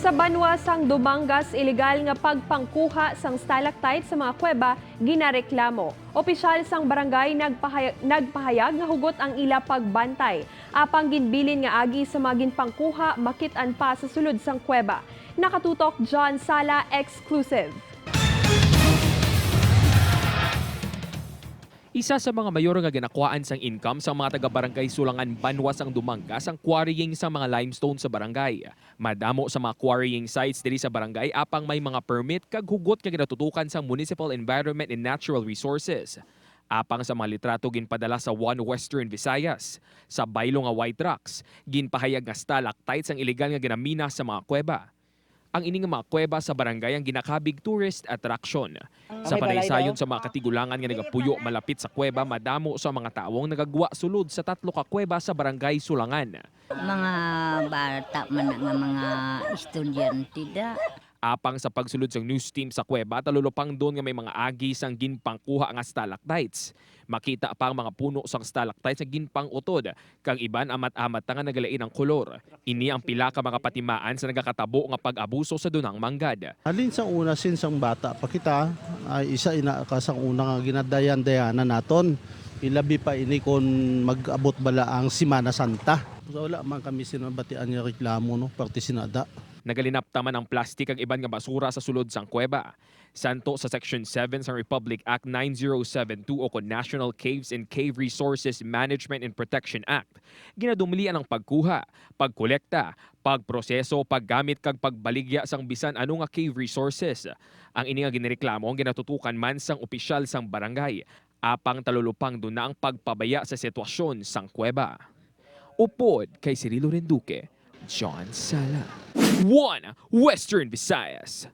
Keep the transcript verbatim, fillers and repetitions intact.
Sa banwa sang Dumangas, ilegal nga pagpangkuha sang stalactite sa mga kuweba ginareklamo. Opisyal sang barangay nagpahaya-, nagpahayag nga hugot ang ila pagbantay. Apang ginbilin nga agi sa mga ginpangkuha makit-an pa sa sulod sang kuweba. Nakatutok, John Sala, exclusive. Isa sa mga mayor nga ginakuhaan sang income sang mga taga-barangay Sulangan, banwa sang Dumangas, ang quarrying sang mga limestone sa barangay. Madamo sa mga quarrying sites diri sa barangay, apang may mga permit kag hugot nga ginatutukan sang Municipal Environment and Natural Resources. Apang sa mga litrato ginpadala sa One Western Visayas, sa baylo nga White Rocks, ginpahayag nga stalactites ang ilegal nga ginamina sa mga kuweba. Ang ini nga mga kuweba sa barangay ang ginakabig tourist attraction. Sa panaysayon sa mga katigulangan nga nagapuyo malapit sa kuweba, madamo sa mga tawo ang nagagwa sulod sa tatlo ka kuweba sa barangay Sulangan. Mga bata man na nga mga estudyante da. Apang sa pagsulod sang news team sa kuweba, talulupangdon nga may mga agi sang ginpangkuha nga stalactites. Makita pa ang mga puno sang stalactites nga ginpang-utod, kag iban amat-amat nga nagalain ang kolor. Ini ang pila ka mga patimaan sa nagakatabo nga pag-abuso sa dunang manggad. Halin sang una, since sang bata pa kita, ay isa ina ka sang una nga ginadayan-dayanan naton. Ilabi pa ini kon mag-abot bala ang Semana Santa. So, wala man kami sinabatian nga reklamo, no, parte sinada. Nagalinapta man ang plastik kag iban nga basura sa sulod sang kuweba. Santo sa Section seven sang Republic Act nine zero seven two o kon National Caves and Cave Resources Management and Protection Act, ginadumlian ang pagkuha, pagkolekta, pagproseso, paggamit kag pagbaligya sang bisan ano nga cave resources. Ang ini nga ginreklamo ang ginatutukan man sang opisyal sang barangay, apang talulupangdon na ang pagpabaya sa sitwasyon sang kuweba. Upod kay Cirilo Renduque, John Sala, One Western Visayas.